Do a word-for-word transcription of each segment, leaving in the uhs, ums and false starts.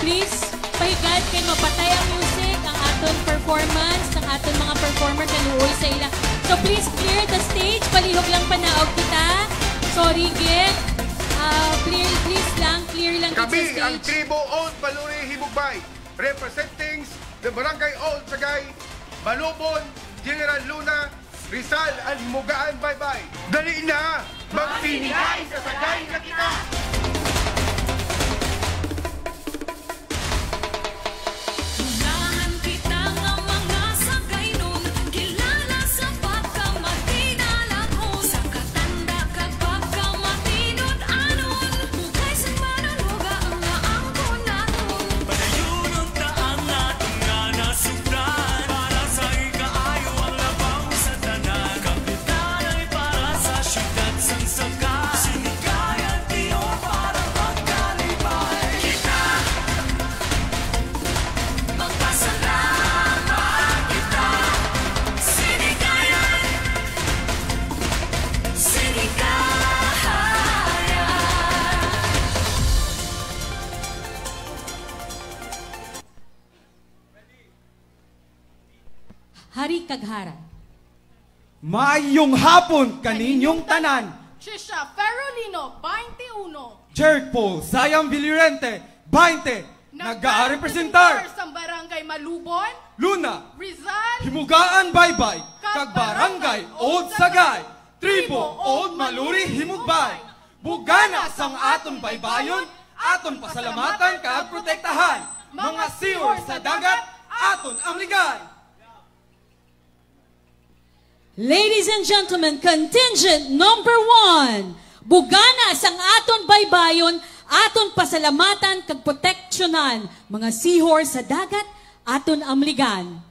Please, pahigad kay mapatay ang music, ang aton performance, ang aton mga performer kaluoy sa ila. So please clear the stage, palihog lang panaog kita. Sorry, Git. Ah, clear, please lang, clear lang gid sa Kami ang stage. Tribo Old Maluri Himugbay, representing the Barangay Old Sagay, Malubon, General Luna, Rizal, and Himugaan Baybay. Dali na! Magsinigay sa sagay na kita! Unahan kita nga mga sagaynon, kilala sa pagkamati na lago, sa katanda kag pagkamatinud-anon. Bugay sa manunuga nga angkon naton. Padayonon ta ang aton nga nasugdan para sa ikaayo ang labaw sa tanan. Kapitan ay para sa siyudad sang sagay. Sinigayan tiyo para magkalipay. Kita magpasalamat kita. Sinigayan. Sinigayan. Hari kag Hara. Maayong hapon kaninyong tanan. Trisha Ferrolino, twenty-one. Jerk Paul, Sayang Villarente, twenty. Nagarepresentar sa Barangay Malubon, Luna, Rizal, Himugaan Baybay, kag Barangay Old Sagay, Tribo Old Maluri Himugbay. Bugana sang aton baybayon, aton pasalamatan kag protektahan. Mga sihor sa dagat, aton amligan. Ladies and gentlemen, contingent number one. Bugana sang aton baybayon, aton pasalamatan kag proteksyonan. Mga sihor sa dagat, aton amligan.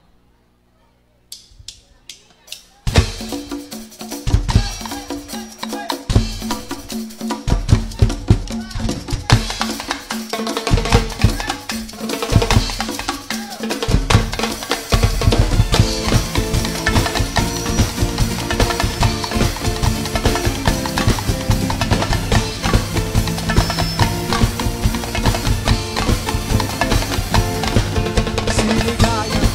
Sinigayan,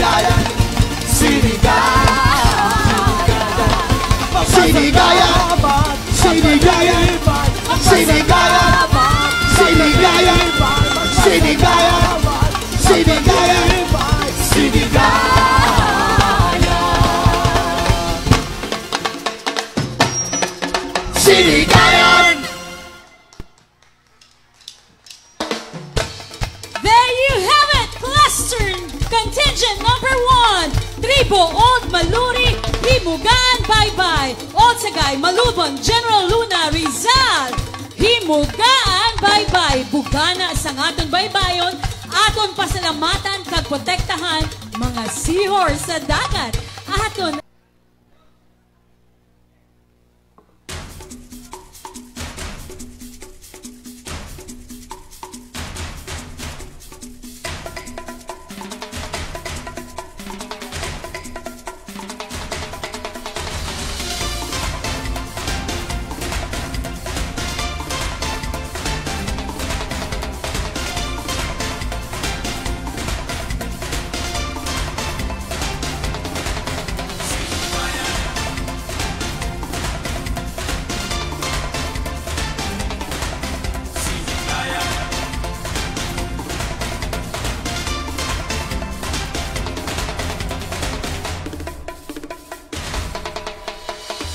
Sinigayan. Sinigayan. Sinigayan. Sinigayan. Sinigayan. Sinigayan. Sinigayan. Sinigayan. Sinigayan. There you have it! Cluster contingent number one, Tribo Old Maluri, Himugaan Baybay, Old Sagay, Malubon, General Luna, Rizal, Himugaan Baybay, bugana sang aton baybayon, aton pasalamatan kag protektahan, mga seahorse sa dagat. Aton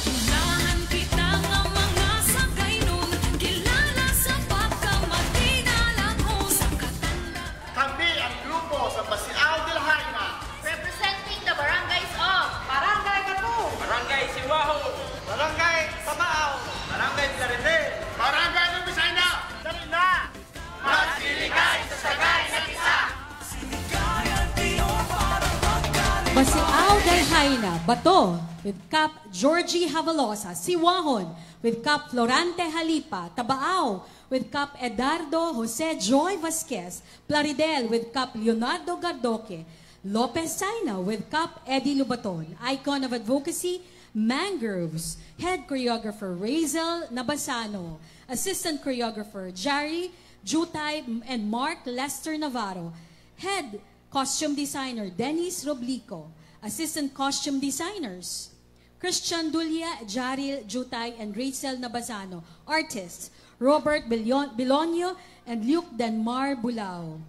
Unahan kita nga mga sagaynon, kilala sa pagkamadinalangon, sa katanda. Kami ang grupo sa Basiao del Jaina. Representing the barangays of Barangay Bato, Barangay Siwahon, Barangay Tabao, Barangay Plaridel, Barangay Lubisaina. Dali na! Magsiligay sa sagay nga isa! Basiao del Jaina, Bato, with Cap Georgie Havalosa, Siwahon, with Cap Florante Halipa, Tabaao, with Cap Edardo Jose Joy Vasquez, Plaridel, with Cap Leonardo Gardoque, Lopez China, with Cap Eddie Lubaton, Icon of Advocacy, Mangroves, Head Choreographer Razel Nabasano, Assistant Choreographer Jari Jutay and Mark Lester Navarro, Head Costume Designer Dennis Roblico, Assistant Costume Designers Christian Dulia, Jaril Jutay, and Rachel Nabasano, Artists Robert Bilon-, Bilonio and Luke Denmar Bulao.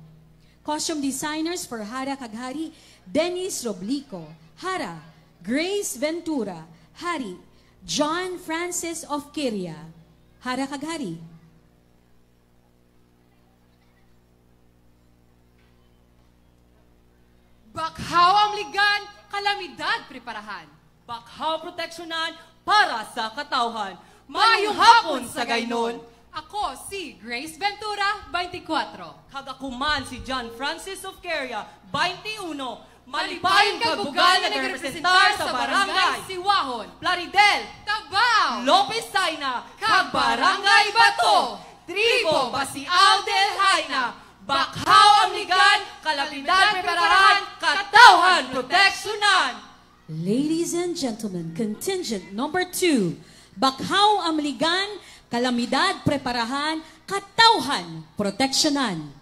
Costume Designers for Hara kag Hari, Dennis Roblico, Hara, Grace Ventura, Hari, John Francis of Kiria, Hara kag Hari. Bakhaw amligan, kalamidad preparahan. Bakhaw proteksyonan para sa katawhan. Mayong hapon, sagaynon. Ako si Grace Ventura, twenty-four. Kag ako man si John Francis of Keria, twenty-one. Malipayon kag bugal nga nagrepresentar sa Barangay Siwahon, Plaridel, Tabaw, Lopez Saina, kag Barangay Bato. Tribo Basiao del Jaina, bakhaw amligan, kalamidad preparahan, katawhan proteksyonan. Ladies and gentlemen, contingent number two, bakhaw amligan, kalamidad preparahan, katawhan proteksyonan.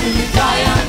Sinigayan.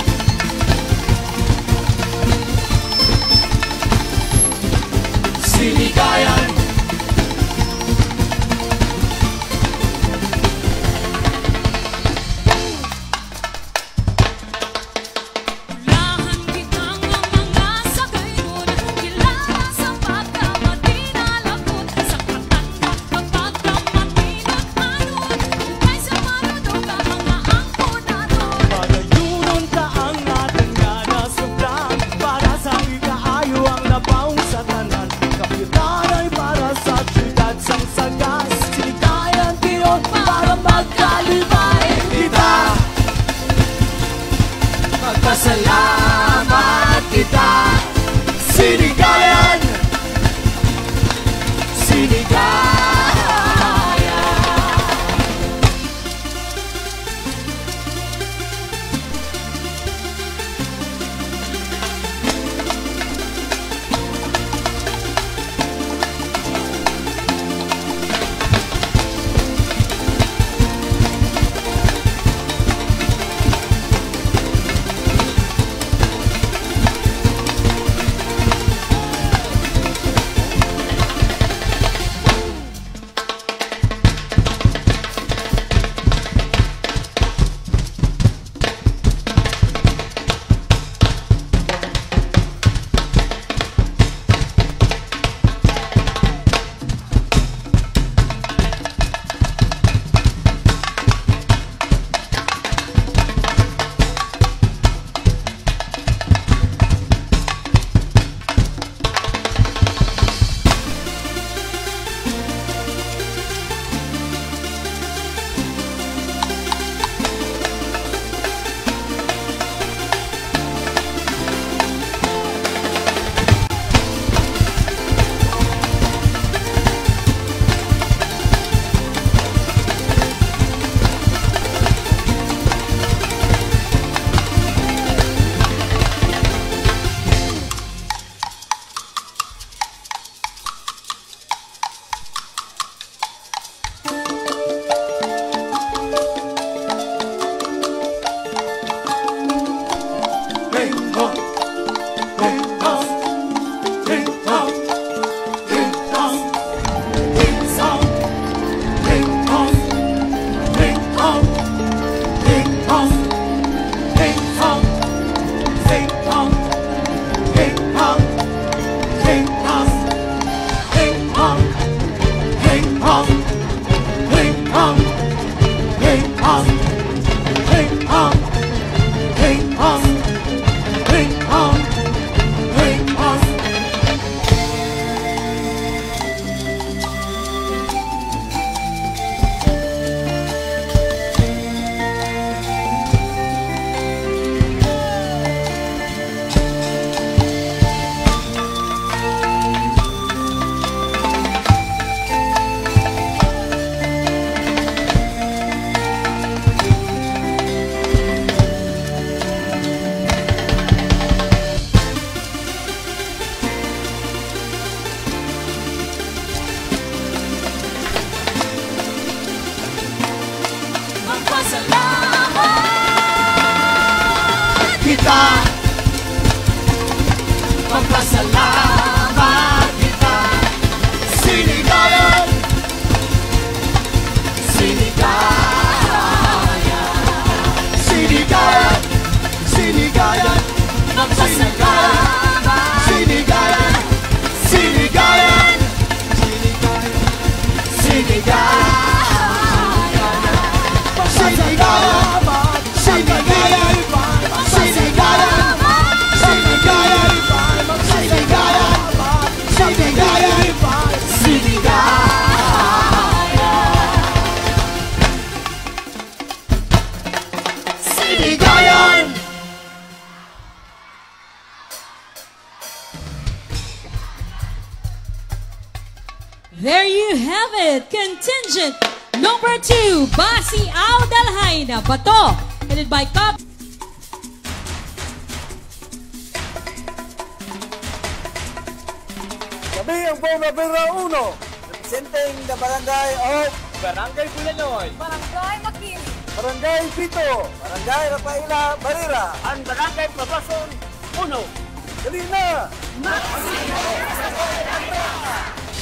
Sinigayan! Sinigayan! Sinigayan! There you have it, contingent number two, Basi Aw Dalhay na Bato, headed by Cop. Kami ang Bong Rivera Uno, representing the Barangay of Barangay Bulanon, Barangay Makiling, Barangay Vito, Barangay Rafaela Barrera, and Barangay Poblacion Uno. Dali na!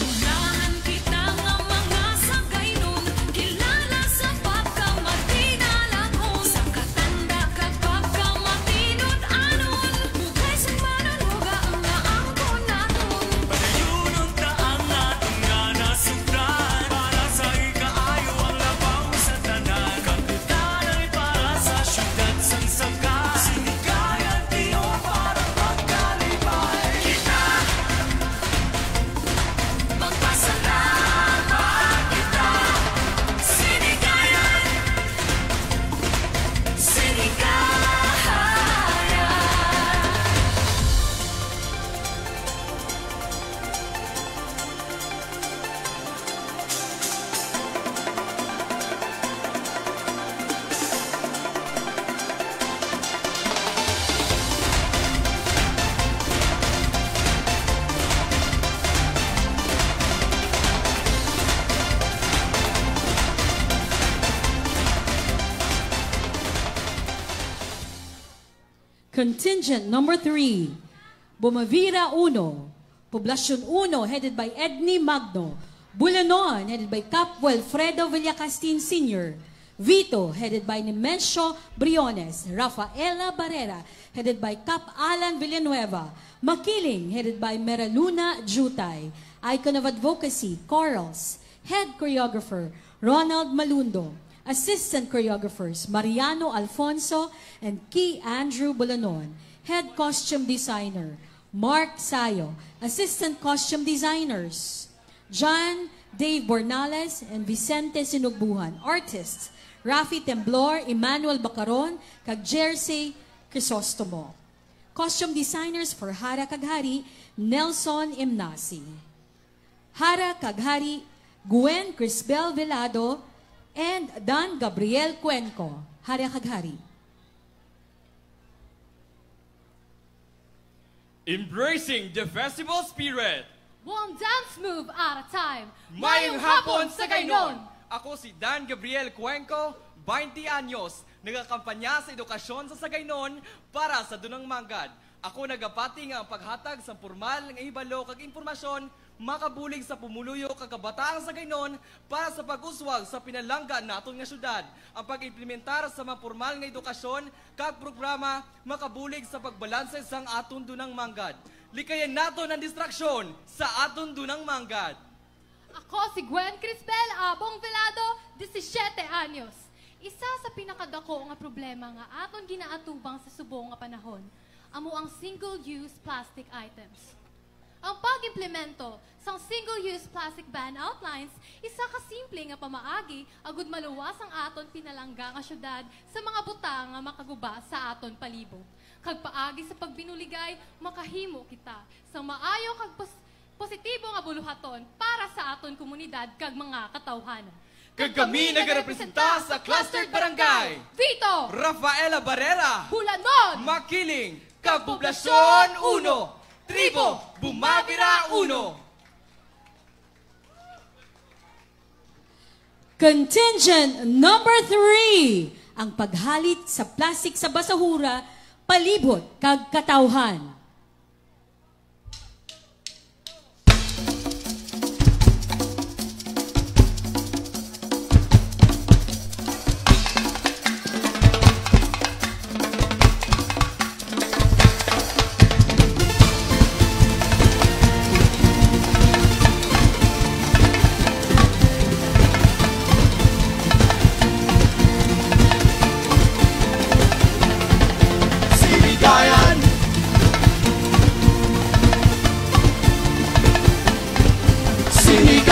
Unahan kita nga mga sagaynon, kilala sa pagkamatinuod, sa katanda kag pagkamatinud-anon, bugay sang manunuga nga angkon naton. Padayunon ta ang aton nga nasugdan, para sa ikaayo ang labaw sa tanan. Kapitan ay para sa syudad sang sagad, sinigayan. Contingent number three, Bumavira Uno, Poblacion Uno, headed by Edney Magno, Bulanon, headed by Cap Wilfredo Villacastin Senior, Vito, headed by Nemesio Briones, Rafaela Barrera, headed by Cap Alan Villanueva, Makiling, headed by Meraluna Jutay, Icon of Advocacy, Corals, Head Choreographer, Ronald Malundo, Assistant Choreographers, Mariano Alfonso and Key Andrew Bulanon, Head Costume Designer, Mark Sayo, Assistant Costume Designers, John Dave Bornales and Vicente Sinugbuhan, Artists, Rafi Temblor, Emmanuel Bacaron, kag Jersey Crisostomo. Costume Designers for Hara kag Hari, Nelson Imnasi. Hara kag Hari, Gwen Crisbel Velado and Dan Gabriel Cuenco. Hara kag Hari. Embracing the festival spirit. One dance move at a time. Mayong hapon, Sagaynon! Ako si Dan Gabriel Cuenco, twenty anyos, nagakampanya sa edukasyon sa Sagaynon para sa Dunang Manggad. Ako nagapati nga ang paghatag sang pormal nga hibalo kag impormasyon makabulig sa pumuluyo kag kabataang Sagaynon para sa pag-uswag sa pinalangga naton nga syudad. Ang pag-implementar sa mga pormal nga edukasyon kag programa makabulig sa pagbalanse sang aton dunang manggad. Likayan naton ang distraksyon sa aton dunang manggad. Ako si Gwen Crisbel Abong Velado, disisiete anyos. Isa sa pinakadako nga problema nga aton ginaatubang sa subong nga panahon amo ang single-use plastic items. Ang pag-implemento sang single-use plastic ban outlines isa ka simple nga pamaagi agud maluwas ang aton pinalangga nga syudad sa mga butang nga makaguba sa aton palibot. Kag paagi sa pagbinuligay, makahimo kita sang maayo kag pos- positibo nga buluhaton para sa aton komunidad kag mga katawuhanon. Kag kami nagarepresenta sa Clustered Barangay, Vito, Rafaela Barrera, Bulanon, Makiling, kag Poblacion Uno, Tribo Bumabira Uno. Contingent number three, ang paghalit sa plastik sa basahura, palibot kag katawhan.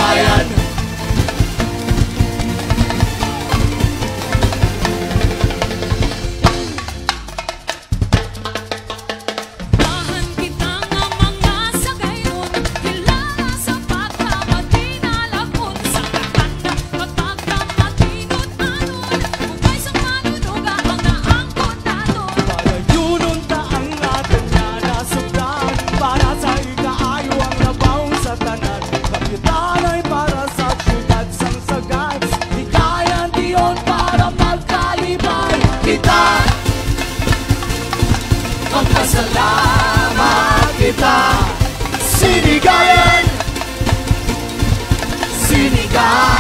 Ayan. Tahan kita nga mga sagaynon, kilala sa pagkamati na lagon sa katanda, kag pagkamati nut-anon, kung may sa manunuga ang naangkon naton. Padayonon ta ang aton nga nasugdan, para sa ikaayo ang labaw sa tanan. Kapitan ay para sa siyudad sang sagay. Higayan tion para magkalipay. Kita magpasalamat kita. Sinigayan, sinigayan.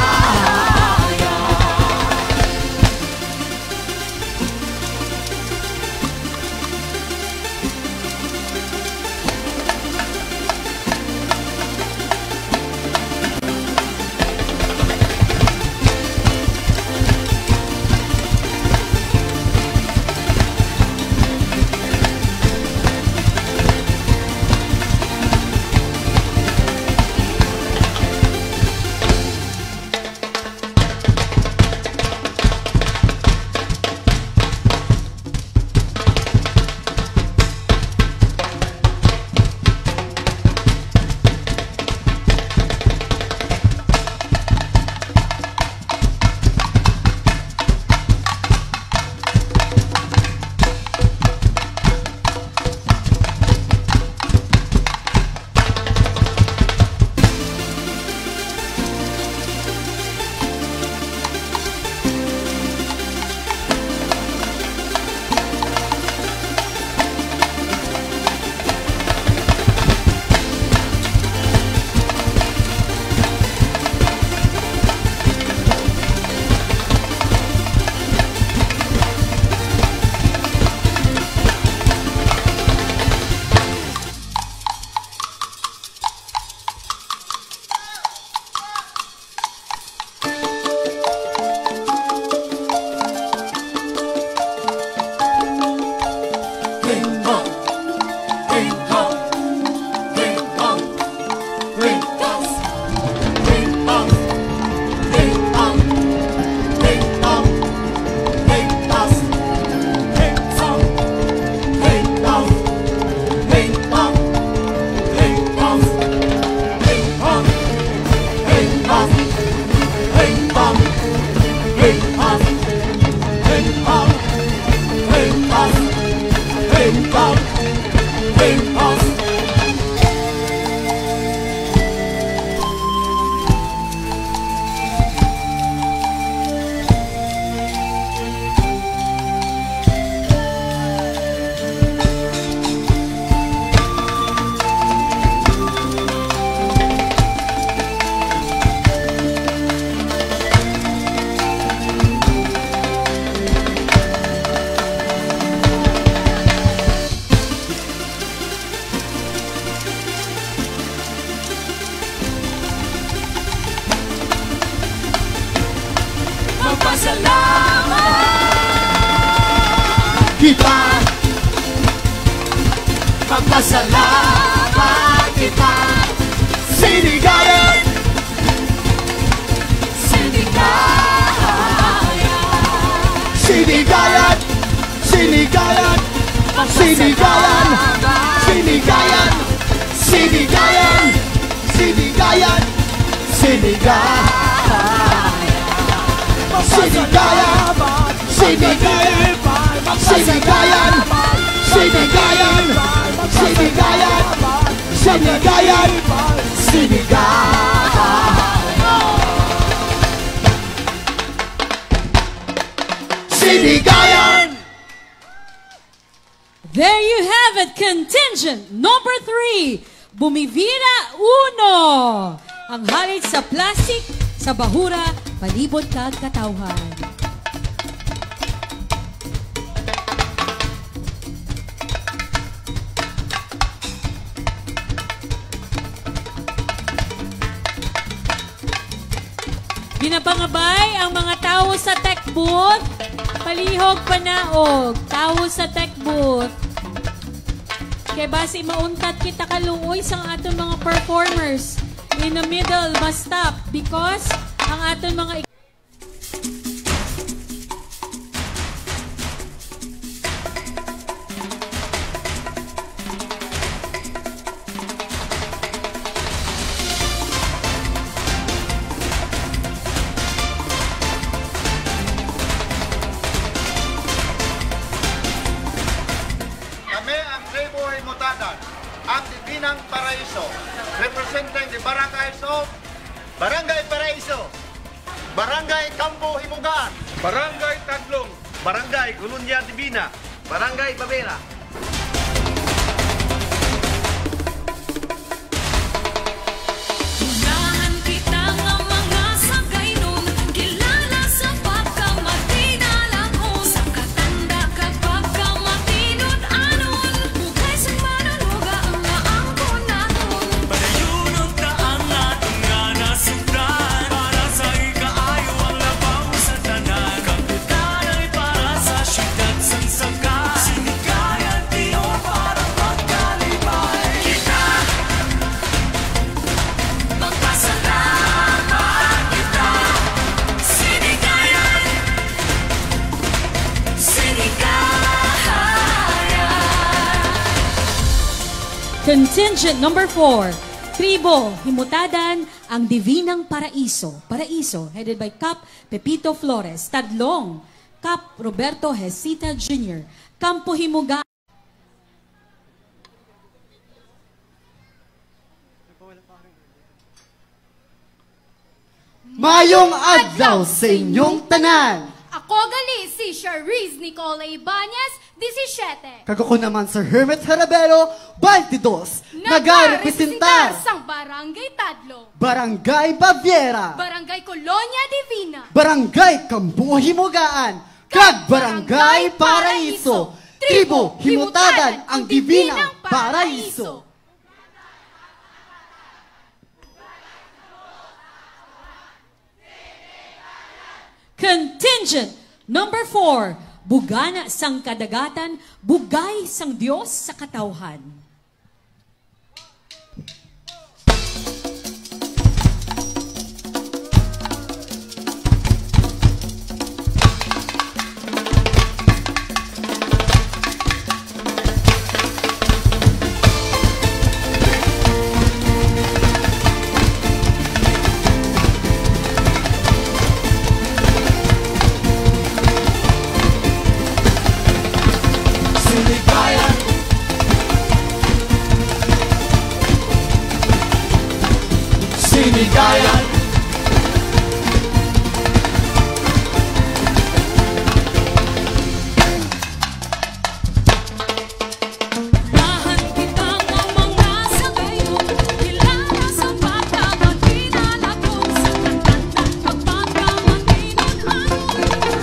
Magpasalamat kita. Magpasalamat kita. Sinigayan. Sinigayan. Sinigayan. Sinigayan. Sinigayan. Sinigayan. Sinigayan. Sinigayan. Sinigayan. Sinigayan. Sinigayan. Sinigayan. Sinigayan. Sinigayan. Sinigayan. Sinigayan. Sinigayan. There you have it, contingent number three, Bumivira Uno, ang halid sa plastic, sa bahura, palibot kag katawhan. Ginapangabay ang mga tawo sa tech booth. Palihog, panaog, tawo sa tech booth. Kay basi mauntat kita kaluoy sang aton mga performers. In the middle, must stop because ang aton mga Kami ang tribo Himutadan, ang Divinang Paraiso, representing the barangays of Barangay Paraiso, Barangay Kampo Himugaan, Barangay Tadlong, Barangay Colonia Divina, Barangay Bavera. Unahan kita nga mga sagaynon, kilala sa pagkamatinalangon, sa katanda kag pagkamatinud-anon, bugay sang manunuga nga angkon naton. Padayunon ta ang aton nga nasugdan, para sa ikaayo ang labaw sa tanan. Kapitan ay para sa siyudad sang saka, sinigayan tiyon para magkalipay. Kita Magpasalamat kita, Sinigayan, Sinigayan. Contingent number four, Tribo Himutadan, ang Divinang Paraiso, Paraiso, headed by Kap Pepito Flores, Tadlong, Kap Roberto Hesita Junior, Kampo Himuga-, Mayong adlaw sa inyong tanan. Ako gali si Charisse Nicole Ibanez, disisiete. Kag ako naman si Hermit Harabelo, twenty-dos. Nagarepresentar sang Barangay Tadlong, Barangay Baviera, Barangay Colonia Divina, Barangay Kampo Himugaan, kag Barangay Paraiso. Tribo Himutadan, ang Divinang Paraiso. Contingent number four, Bugana sang Kadagatan, Bugay sang Dios sa Katawhan. Sinigayan. Sinigayan. Lahan kita nga mga sagaynon, kilala sa pagkamatinalangon, sa katanda kag pagkamatinud-anon,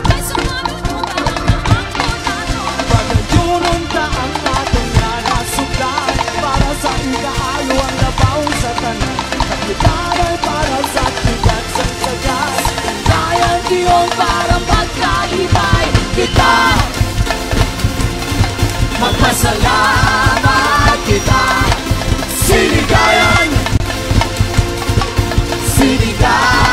kay sa manunuga nga angkon naton. Padayunon ta ang aton nga nasugdan, para sa ikaayo ang labaw sa tanan. Kapitan ay para sa siyudad sang sagas, dayan diyon para magkalipay kita. Magpasalamat kita. Sinigayan. Sinigayan.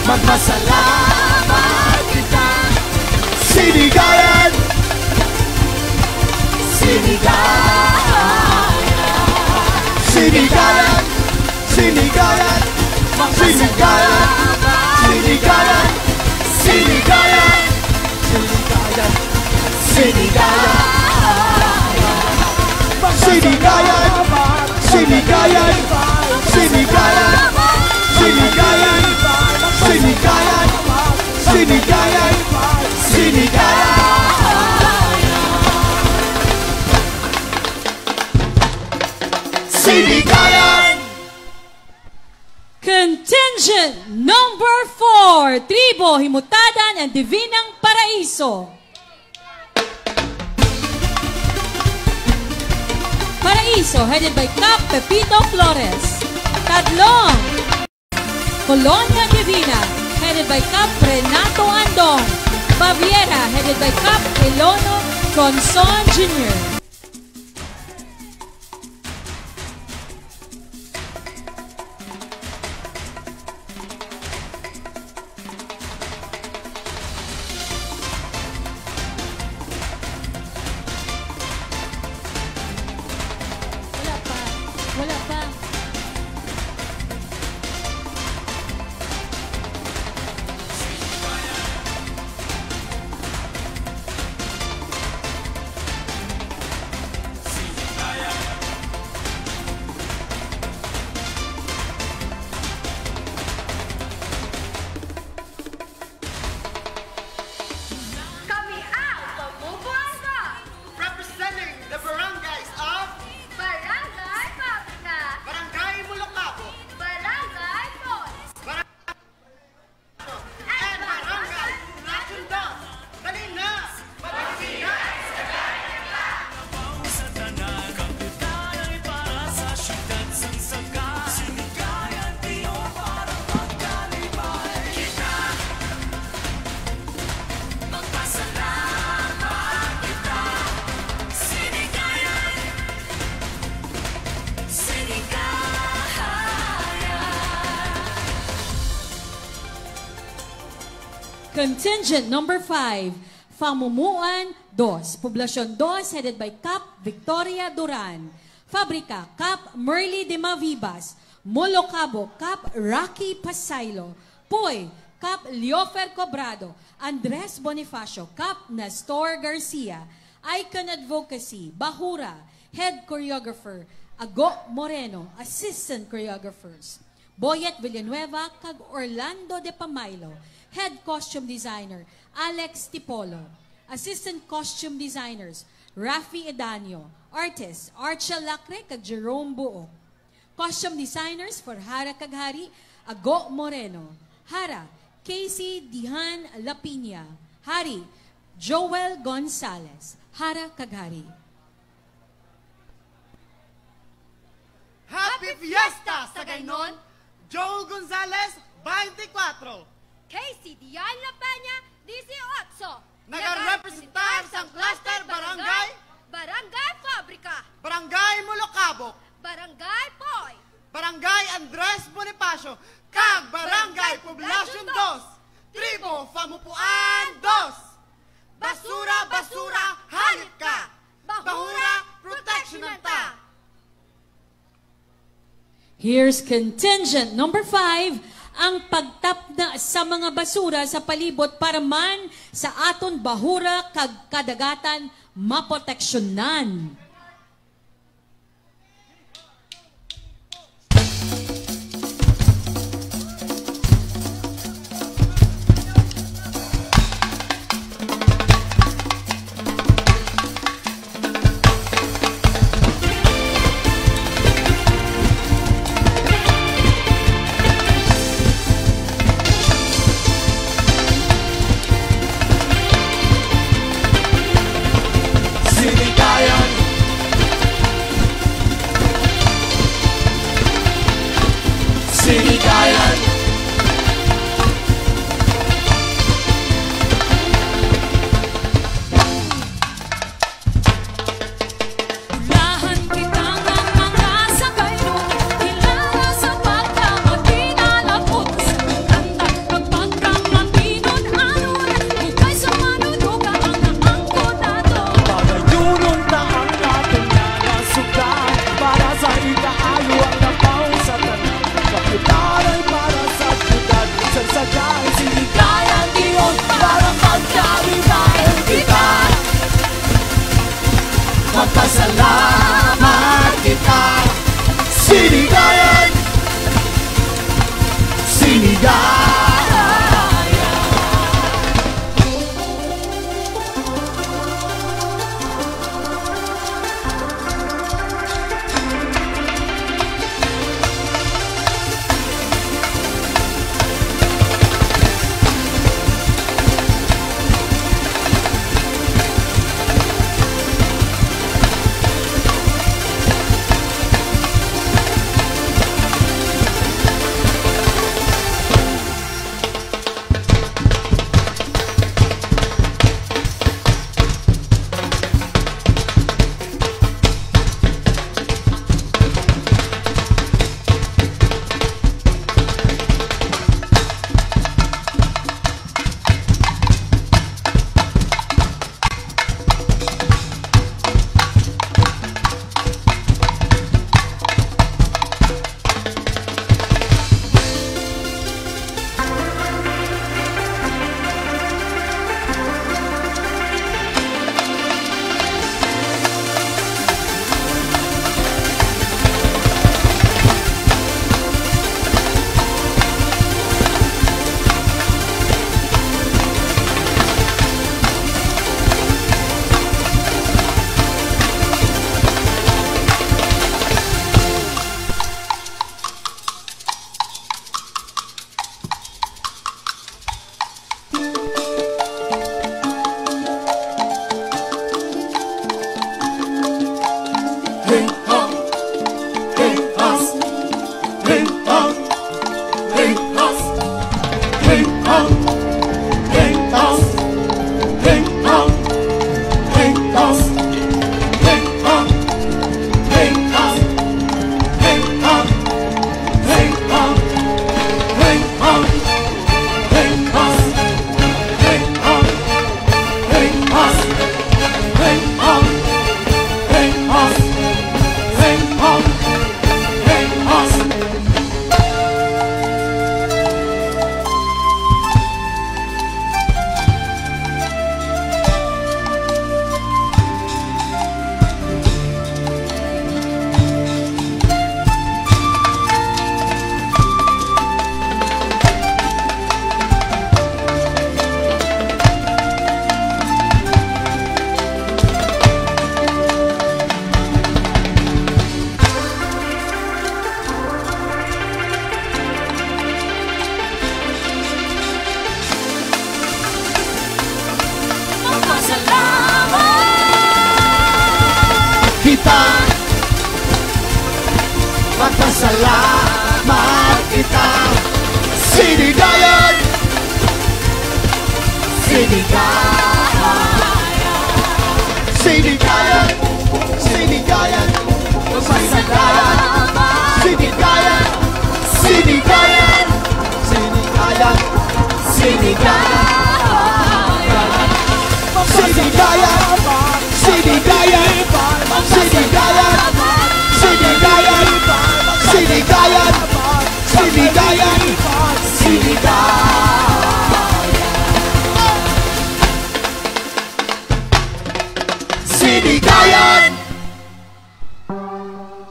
Magpasalamat kita. Sinigayan! Sinigayan! Sinigayan! Sinigayan! Sinigayan! Sinigayan! Sinigayan! Sinigayan! Sinigayan! Sinigayan! Sinigayan! Sinigayan! Sinigayan! Sinigayan! Sinigayan! Sinigayan! Contingent number four, Tribo Himutadan and Divinang Paraiso. Paraiso, headed by Kap Pepito Flores. Tadlong. Colonia Divina, headed by Kap Renato Andong. Baviera, headed by Kap Elono Conson Junior. Wala pa. Wala pa. Kami ang Pamupuan Dos. Representing the barangays of Barangay Fabrica. Barangay Mulocabo. Barangay Poy. Barang- And Barangay Poblacion Dos. Dali na! Magbisita! Sa tanan, kapitan ay para sa siyudad sang saka. Sinigayan, Tio, para magkalipay. Kita, magpasalamat kita. Sinigayan, Sinigayan. Contingent number five, Famumuan Dos, Poblacion Dos, headed by Kap Victoria Duran. Fabrica, Kap Merly de Mavibas. Mulocabo, Kap Rocky Pasaylo. Poy, Kap Leofer Cobrado. Andres Bonifacio, Kap Nestor Garcia. Icon Advocacy, Bahura, Head Choreographer, Ago Moreno, Assistant Choreographers. Boyet Villanueva kag Orlando de Pamailo, Head Costume Designer, Alex Tipolo, Assistant Costume Designers, Rafi Edanio, Artists, Archel Lacre kag Jerome Buo. Costume Designers for Hara kag Hari, Ago Moreno. Hara, Casey Dihan Lapiña. Hari, Joel Gonzalez. Hara kag Hari. Happy Fiesta sa Gaynon, Joel Gonzalez, twenty-four. Casey Diana Peña, dieciocho. Nagarepresentar sang cluster barangay, Barangay Fabrica, Barangay Mulocabo, Barangay Poy, Barangay Andres Bonifacio, kag Barangay Poblacion Dos, Tribo Famupuan Dos. Basura, basura, halit ka. Bahura, proteksyonan ta. Here's contingent number five, ang pagtapna sa mga basura sa palibot para man sa aton bahura kag kadagatan maproteksyonan. Sinikayan, Kita, magpasalamat kita. Sinigayan! Sinigayan! Sinigayan! Sinigayan! Magpasalamat! Sinigayan! Sinigayan! Sinigayan! Sinigayan! Sinigayan! Sinigayan! Sinigayan! Sinigayan! Sinigayan! Sinigayan! Sinigayan! Sinigayan!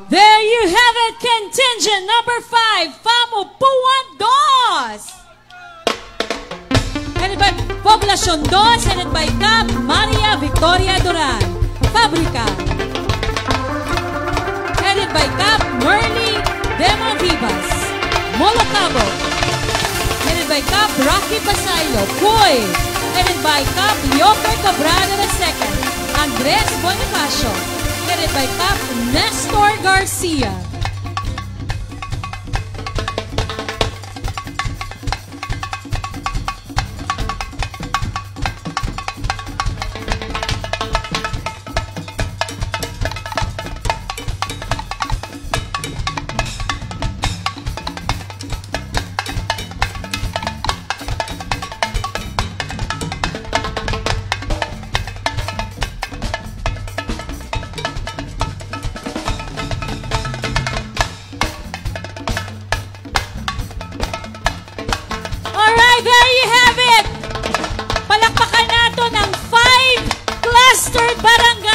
There you have it, contingent number five, Famo Puan Dos. Headed by Poblacion Dos, headed by Cap Maria Victoria Duran, Fabrica. Headed by Cap Merly Dema Vivas, Molotabo. Headed by Cap Rocky Pasaylo, Kuy. Headed by Cap Yoker Cabrera the second, Andres Bonifacio. Headed by Cap Nestor Garcia. Alright, there you have it. Palakpakan nato ang five clustered barangay.